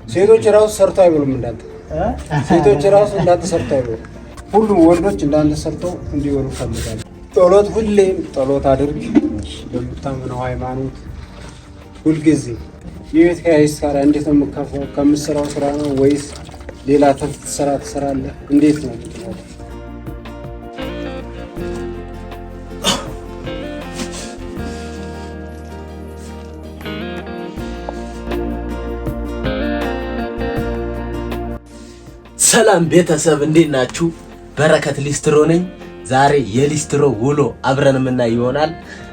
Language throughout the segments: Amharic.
ሴቶች ራሱ ሰርተው አይበሉም እንዳንተ። ሴቶች ራሱ እንዳንተ ሰርተው አይበሉም። ሁሉም ወንዶች እንዳንተ ሰርተው እንዲበሉ ፈልጋለሁ። ጸሎት፣ ሁሌም ጸሎት አድርግ በምታምነው ሃይማኖት ሁልጊዜ። የቤት ኪራይ ስራ እንዴት ነው የምከፍለው? ከምትሰራው ስራ ነው ወይስ ሌላ ትርፍ ስራ ትሰራለህ? እንዴት ነው የምትኖረው? ሰላም ቤተሰብ፣ እንዴት ናችሁ? በረከት ሊስትሮ ነኝ። ዛሬ የሊስትሮ ውሎ አብረን የምናይ ይሆናል።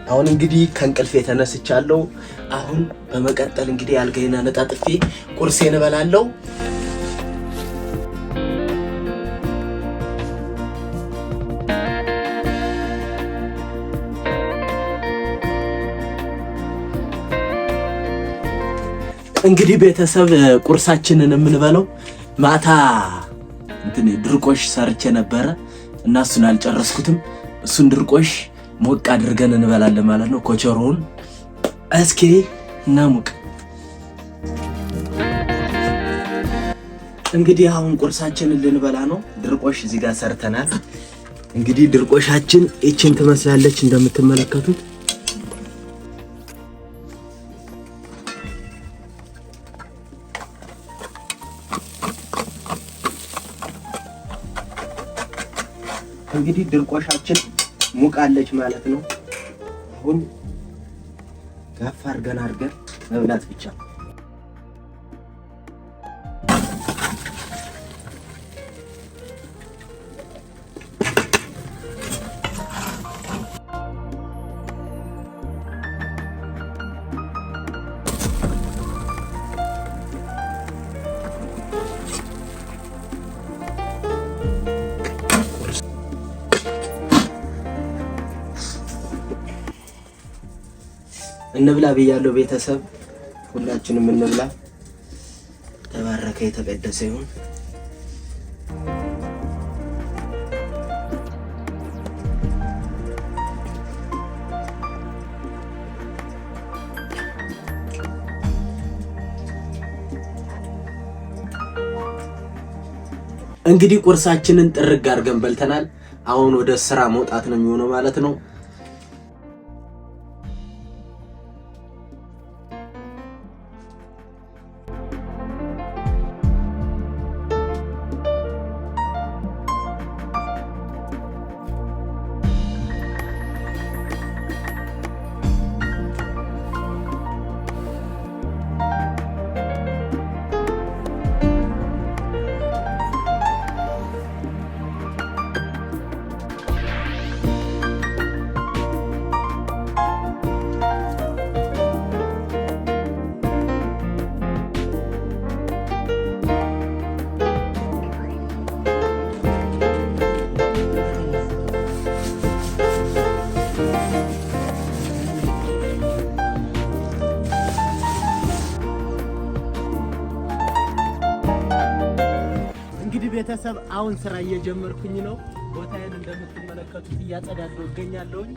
አሁን እንግዲህ ከእንቅልፌ ተነስቻለሁ። አሁን በመቀጠል እንግዲህ አልጋዬን አነጣጥፌ ቁርሴን እበላለሁ። እንግዲህ ቤተሰብ፣ ቁርሳችንን የምንበለው ማታ እንትን ድርቆሽ ሰርቼ ነበረ እና እሱን አልጨረስኩትም። እሱን ድርቆሽ ሞቅ አድርገን እንበላለን ማለት ነው። ኮቸሮውን እስኪ እናሙቅ። እንግዲህ አሁን ቁርሳችንን ልንበላ ነው። ድርቆሽ እዚህ ጋር ሰርተናል። እንግዲህ ድርቆሻችን ይችን ትመስላለች እንደምትመለከቱት። እንግዲህ ድርቆሻችን ሙቃለች ማለት ነው። አሁን ጋፍ አድርገን አድርገን መብላት ብቻ። እንብላ ብያለሁ። ቤተሰብ፣ ሁላችንም እንብላ። ተባረከ የተቀደሰ ይሁን። እንግዲህ ቁርሳችንን ጥርግ አድርገን በልተናል። አሁን ወደ ስራ መውጣት ነው የሚሆነው ማለት ነው። እንግዲህ ቤተሰብ፣ አሁን ስራ እየጀመርኩኝ ነው። ቦታዬን እንደምትመለከቱት እያጸዳለሁ እገኛለሁኝ።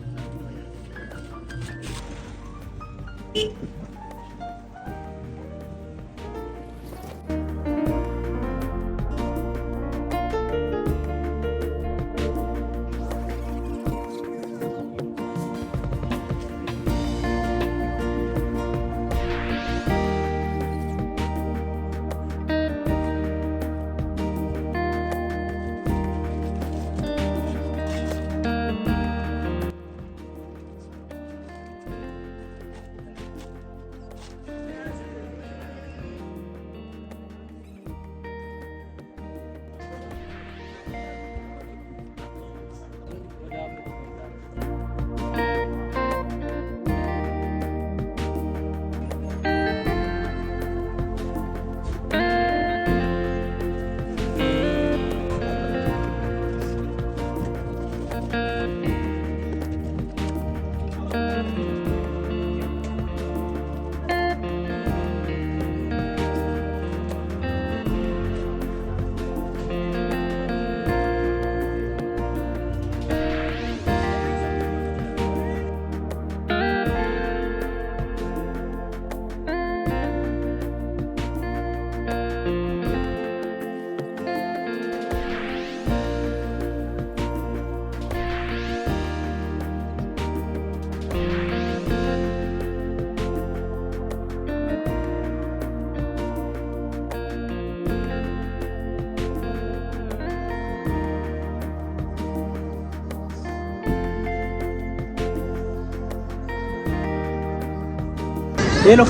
Hello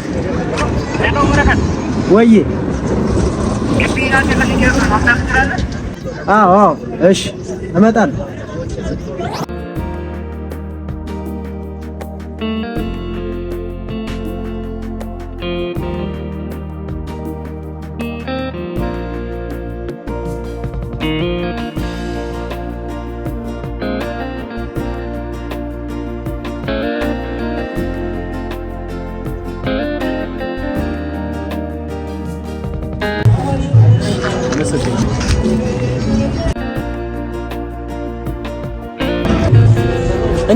ወይ፣ አዎ አዎ፣ እሺ እመጣለሁ።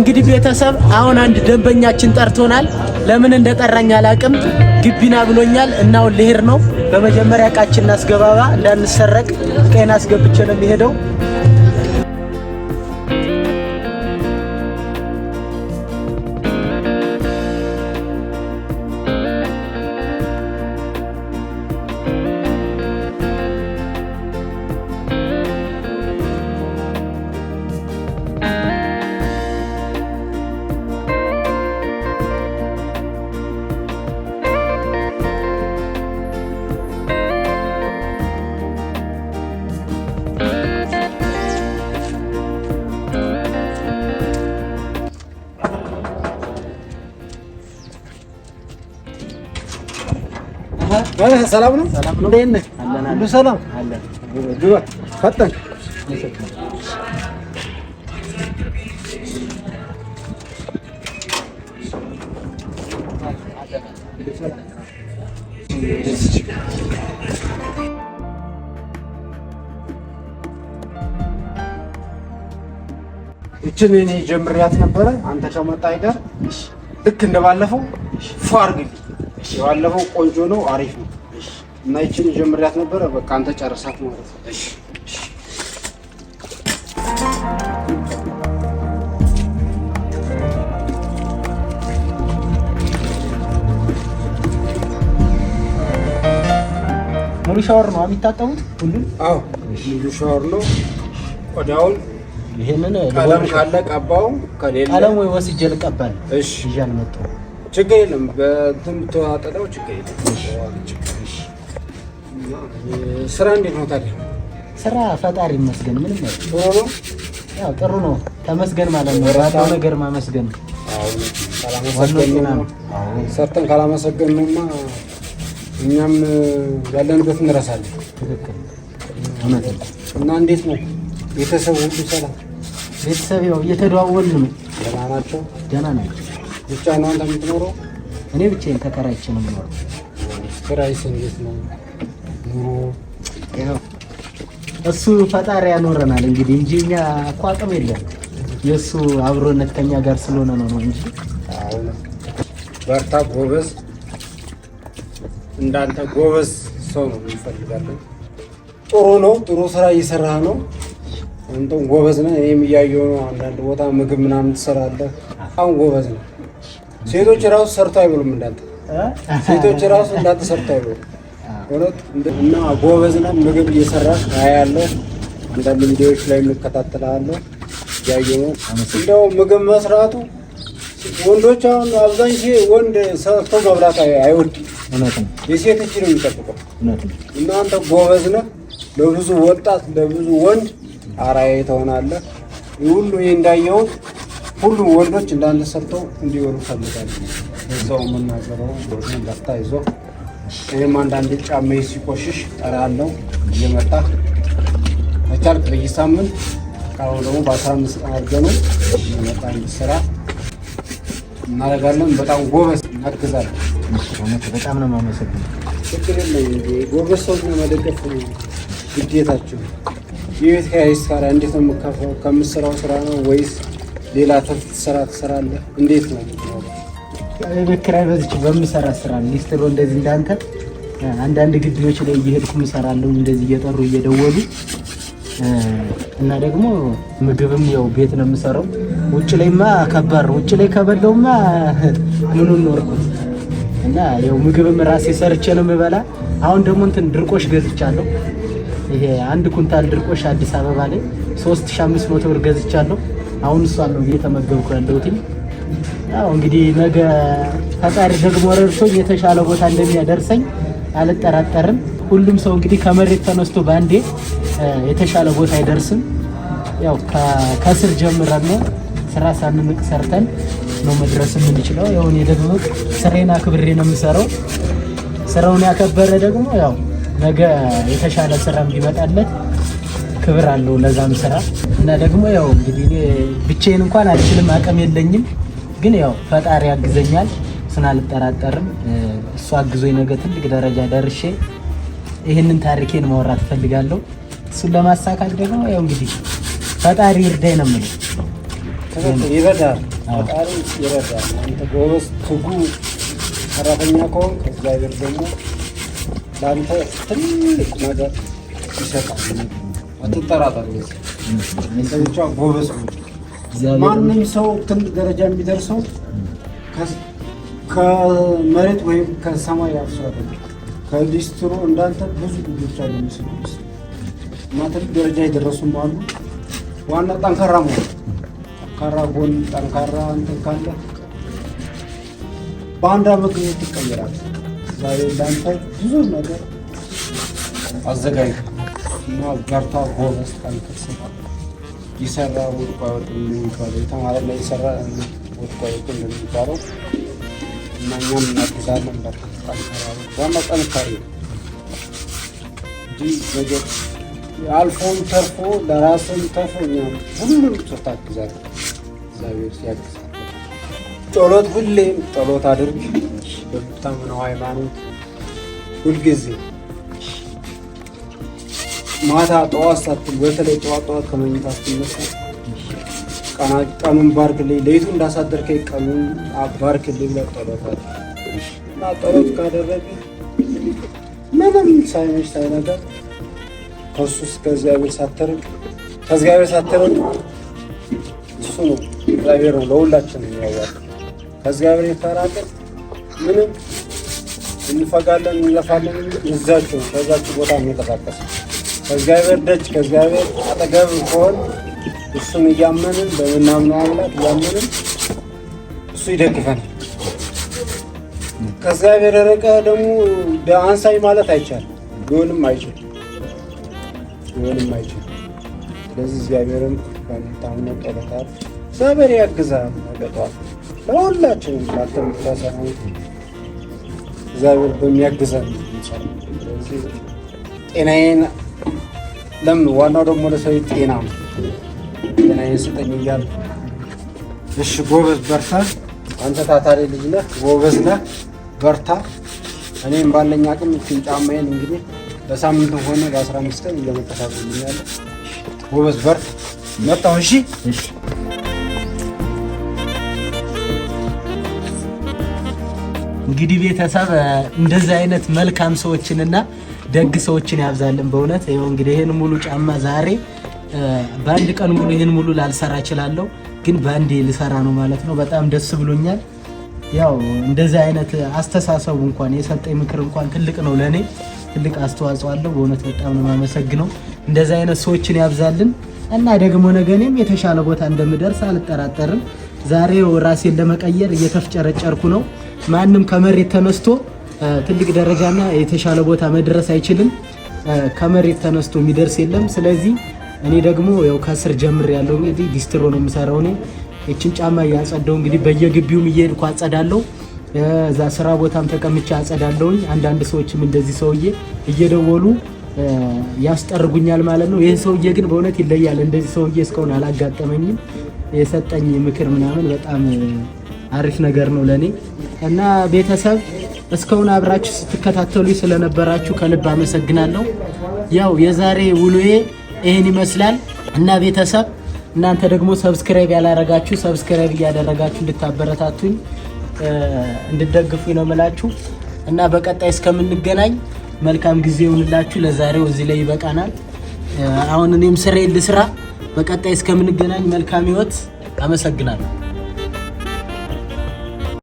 እንግዲህ ቤተሰብ አሁን አንድ ደንበኛችን ጠርቶናል። ለምን እንደጠራኝ አላቅም። ግቢና ብሎኛል እና አሁን ልሄድ ነው። በመጀመሪያ እቃችን እናስገባባ እንዳንሰረቅ። እቃዬን አስገብቼ ነው የሚሄደው። ሰላም ነው? እንዴት ነህ? ሁሉ ሰላም? ግባ። ፈጠን። ይችን እኔ ጀምሪያት ነበረ። አንተ ከመጣ አይቀር ልክ እንደባለፈው ፏ አድርግልኝ። የባለፈው ቆንጆ ነው፣ አሪፍ ነው እና ይችን ጀምሪያት ነበረ። በቃ አንተ ጨርሳት ማለት ነው። እሺ ሙሉ ሻወር ነው የሚታጠቡት ሁሉም? አዎ ሙሉ ሻወር ነው። ቆዳውን ይሄንን ቀለም ካለ ቀባው፣ ከሌለ ቀለም ወይ ወስጄ ልቀባል። እሺ ይዤ አልመጣሁም። ችግር የለም። በእንትን ብትዋጠጠው ችግር የለም። ስራ እንዴት ነው ታዲያ? ስራ ፈጣሪ ይመስገን ምንም አይደል። ጥሩ ነው። ያው ጥሩ ነው፣ ተመስገን ማለት ነው። ባለው ነገር ማመስገን ነው። አዎ ካላመሰገንማ ሰርተን ካላመሰገንማ እኛም ያለንበት እንረሳለን። ትክክል፣ እውነት ነው። እና እንዴት ነው ቤተሰብ ሁሉ ሰላም? ቤተሰብ ያው እየተደዋወልን ነው። ደህና ናቸው? ደህና ናቸው። ብቻ ነው አንተ የምትኖረው? እኔ ብቻዬን ተከራይቼ ነው የምኖረው። ኪራይስ እንዴት ነው ኑሮ? ያው እሱ ፈጣሪ ያኖረናል እንግዲህ እንጂ እኛ እኮ አቅም የለም። የእሱ አብሮነት ከኛ ጋር ስለሆነ ነው ነው እንጂ። አዎ በርታ፣ ጎበዝ። እንዳንተ ጎበዝ ሰው ነው እንፈልጋለን። ጥሩ ነው፣ ጥሩ ስራ እየሰራህ ነው። አንተም ጎበዝ ነህ። እኔም እያየሁ ነው። አንዳንድ ቦታ ምግብ ምናምን ትሰራለህ። አሁን ጎበዝ ነው። ሴቶች ራሱ ሰርተው አይበሉም እንዳንተ። ሴቶች ራሱ እንዳንተ ሰርተው አይበሉም። እውነት እና ጎበዝ ነህ። ምግብ እየሰራህ አያለሁ። አንዳንድ ቪዲዮዎች ላይ እንከታተላለሁ፣ እያየሁ ነው። እንደው ምግብ መስራቱ ወንዶች አሁን አብዛኛው ወንድ ሰርቶ መብላት አይወድም። እውነት ነው፣ የሴት እጅ ነው የሚጠብቀው። እውነት ነው። እና አንተ ጎበዝ ነህ። ለብዙ ወጣት ለብዙ ወንድ አርአያ ትሆናለህ። ሁሉ ይሄ እንዳየሁት ሁሉም ወንዶች እንዳንተ ሰርተው እንዲበሉ እፈልጋለሁ። እዛው የምናገረው በርታ፣ ይዞ እኔም አንዳንዴ ጫማዬ ሲቆሽሽ እጠራለሁ እየመጣህ ከቻልክ በየሳምንት ካልሆነ ደግሞ በ15 ቀን አድርገህ ነው እየመጣህ እንድትሰራ እናደርጋለን። በጣም ጎበዝ እናግዛለን። እውነት በጣም ነው የማመሰግነው። ችግር የለም። ጎበዝ ሰው መደገፍ ግዴታቸው። የቤት ኪራይስ ታዲያ እንዴት ነው የምከፍለው? ከምትሰራው ስራ ነው ወይስ ሌላ ትርፍ ስራ ትሰራለህ? እንዴት ነው የምትኖረው? የቤት ኪራይ በዚች በምሰራ ስራ ነው። ሊስትሮ እንደዚህ እንዳንተ አንዳንድ ግቢዎች ላይ እየሄድኩ እሰራለሁ፣ እንደዚህ እየጠሩ እየደወሉ እና ደግሞ ምግብም ያው ቤት ነው የምሰራው። ውጭ ላይማ ከባድ ነው። ውጭ ላይ ከበላውማ ምኑን ኖርኩት። እና ያው ምግብም ራሴ ሰርቼ ነው የምበላ። አሁን ደግሞ እንትን ድርቆሽ ገዝቻለሁ። ይሄ አንድ ኩንታል ድርቆሽ አዲስ አበባ ላይ 3500 ብር ገዝቻለሁ። አሁን እሷን ነው እየተመገብኩ ያለሁት። ያው እንግዲህ ነገ ፈጣሪ ደግሞ ረድቶኝ የተሻለ ቦታ እንደሚያደርሰኝ አልጠራጠርም። ሁሉም ሰው እንግዲህ ከመሬት ተነስቶ በአንዴ የተሻለ ቦታ አይደርስም። ያው ከስር ጀምረን ነው ስራ ሳንንቅ ሰርተን ነው መድረስ የምንችለው። ያው እኔ ደግሞ ስራዬን አክብሬ ነው የምሰራው። ስራውን ያከበረ ደግሞ ያው ነገ የተሻለ ስራ ቢመጣለት ክብር አለው ለዛም ስራ እና ደግሞ ያው እንግዲህ እኔ ብቻዬን እንኳን አልችልም፣ አቅም የለኝም። ግን ያው ፈጣሪ ያግዘኛል፣ እሱን አልጠራጠርም። እሱ አግዞኝ ነገ ትልቅ ደረጃ ደርሼ ይህንን ታሪኬን ማውራት እፈልጋለሁ። እሱን ለማሳካት ደግሞ ያው እንግዲህ ፈጣሪ ይርዳኝ ነው የምለው። ይረዳል፣ ፈጣሪ ይረዳል። አንተ ጎበዝ ትጉ ሰራተኛ ከሆንክ እግዚአብሔር ደግሞ ለአንተ ትልቅ ነገር ይሰጣል። አትጠራጠር። አንተ ብቻ ጎበዝ። ማንም ሰው ትልቅ ደረጃ የሚደርሰው ከመሬት ወይም ከሰማይ አፍሶ አይደለም። ከሊስትሮ እንዳንተ ብዙ ልጆች አሉ የሚሰሩ እና ትልቅ ደረጃ የደረሱም አሉ። ዋና ጠንካራ መሆን፣ ጠንካራ ጎን፣ ጠንካራ እንትን ካለ በአንድ አመት ጊዜ ትቀየራለህ። ዛሬ እንዳንተ ብዙ ነገር አዘጋጅ እና በርታ፣ ጎበዝ፣ ጠንክር፣ ስራ። ይሰራ ወድቆ አይወድቅም እንደሚባለው፣ የተማረ ላይ የሰራ ወድቆ አይወድቅም እንደሚባለው እና እኛም እናግዛለን። በርታ፣ ጠንካራ፣ ዋና ጥንካሬ ነው እንጂ ነገር አልፎም ተርፎ ለራስም ተርፎ እኛም ሁሉንም ሰው ታግዛለህ። እግዚአብሔር ሲያግዛል። ጸሎት ሁሌም ጸሎት አድርግ። በምታምነው ሃይማኖት ሁልጊዜ ማታ ጠዋት ሳትል፣ በተለይ ጠዋት ጠዋት ከመኝታ ስትነሳ ቀኑን ባርክልኝ፣ ሌሊቱ እንዳሳደርከኝ ቀኑን ባርክልኝ ብለህ ጸሎት አድርግ እና ጸሎት ካደረግህ ምንም ሳይመሽ ሳይነጋ ከእሱ ከእግዚአብሔር ሳትርቅ፣ ከእግዚአብሔር ሳትርቅ፣ እሱ ነው፣ እግዚአብሔር ነው ለሁላችን የሚያዋጣው። ከእግዚአብሔር የተራቅን ምንም እንፈጋለን እንለፋለን እዛችሁ ከዛችሁ ቦታ እንንቀሳቀስ። ከእግዚአብሔር ደጅ ከእግዚአብሔር አጠገብ ከሆን እሱን እያመንን፣ በምናምነው አምላክ እያመንን እሱ ይደግፈናል። ከእግዚአብሔር ርቀህ ደግሞ አንሳኝ ማለት አይቻልም፣ ሊሆንም አይችልም፣ ሊሆንም አይችልም። ስለዚህ እግዚአብሔርን በምታምነው ጸሎት እግዚአብሔር ያግዛል። ነገ ጠዋት ለሁላችንም ላንተም ብቻ ሳይሆን እግዚአብሔር በሚያግዘን ነው። ስለዚህ ጤናዬን ለምን፣ ዋናው ደግሞ ለሰው ጤና ነው። ጤናዬን ስጠኝ እያለ። እሺ ጎበዝ፣ በርታ። አንተ ታታሪ ልጅ ነህ፣ ጎበዝ ነህ፣ በርታ። እኔም ባለኝ አቅም እችን ጫማዬን እንግዲህ በሳምንት ሆነ በ15 ቀን እየመጣህ ታጥብልኛለህ። ጎበዝ፣ በርታ። መጣሁ። እሺ። እንግዲህ ቤተሰብ እንደዚህ አይነት መልካም ሰዎችንና ደግ ሰዎችን ያብዛልን። በእውነት ይኸው እንግዲህ ይሄን ሙሉ ጫማ ዛሬ በአንድ ቀን ሙሉ ይሄን ሙሉ ላልሰራ እችላለሁ፣ ግን በአንዴ ልሰራ ነው ማለት ነው። በጣም ደስ ብሎኛል። ያው እንደዚህ አይነት አስተሳሰቡ እንኳን የሰጠኝ ምክር እንኳን ትልቅ ነው፣ ለኔ ትልቅ አስተዋጽኦ አለው። በእውነት በጣም ነው የማመሰግነው። እንደዚህ አይነት ሰዎችን ያብዛልን እና ደግሞ ነገ እኔም የተሻለ ቦታ እንደምደርስ አልጠራጠርም። ዛሬው ራሴን ለመቀየር እየተፍጨረጨርኩ ነው። ማንም ከመሬት ተነስቶ ትልቅ ደረጃና የተሻለ ቦታ መድረስ አይችልም። ከመሬት ተነስቶ የሚደርስ የለም። ስለዚህ እኔ ደግሞ ያው ከስር ጀምር ያለው እንግዲህ ሊስትሮ ነው የምሰራው። እኔ ይችን ጫማ እያጸዳው እንግዲህ በየግቢውም እየሄድኩ አጸዳለሁ። እዛ ስራ ቦታም ተቀምጬ አጸዳለሁኝ። አንዳንድ ሰዎችም እንደዚህ ሰውዬ እየደወሉ ያስጠርጉኛል ማለት ነው። ይህ ሰውዬ ግን በእውነት ይለያል። እንደዚህ ሰውዬ እስካሁን አላጋጠመኝም። የሰጠኝ ምክር ምናምን በጣም አሪፍ ነገር ነው ለኔ። እና ቤተሰብ እስካሁን አብራችሁ ስትከታተሉ ስለነበራችሁ ከልብ አመሰግናለሁ። ያው የዛሬ ውሎዬ ይሄን ይመስላል እና ቤተሰብ እናንተ ደግሞ subscribe ያላረጋችሁ subscribe እያደረጋችሁ እንድታበረታቱኝ፣ እንድትደግፉኝ ነው የምላችሁ እና በቀጣይ እስከምንገናኝ መልካም ጊዜ ይሁንላችሁ። ለዛሬው እዚህ ላይ ይበቃናል። አሁን እኔም ስራዬን ልስራ። በቀጣይ እስከምንገናኝ መልካም ህይወት። አመሰግናለሁ።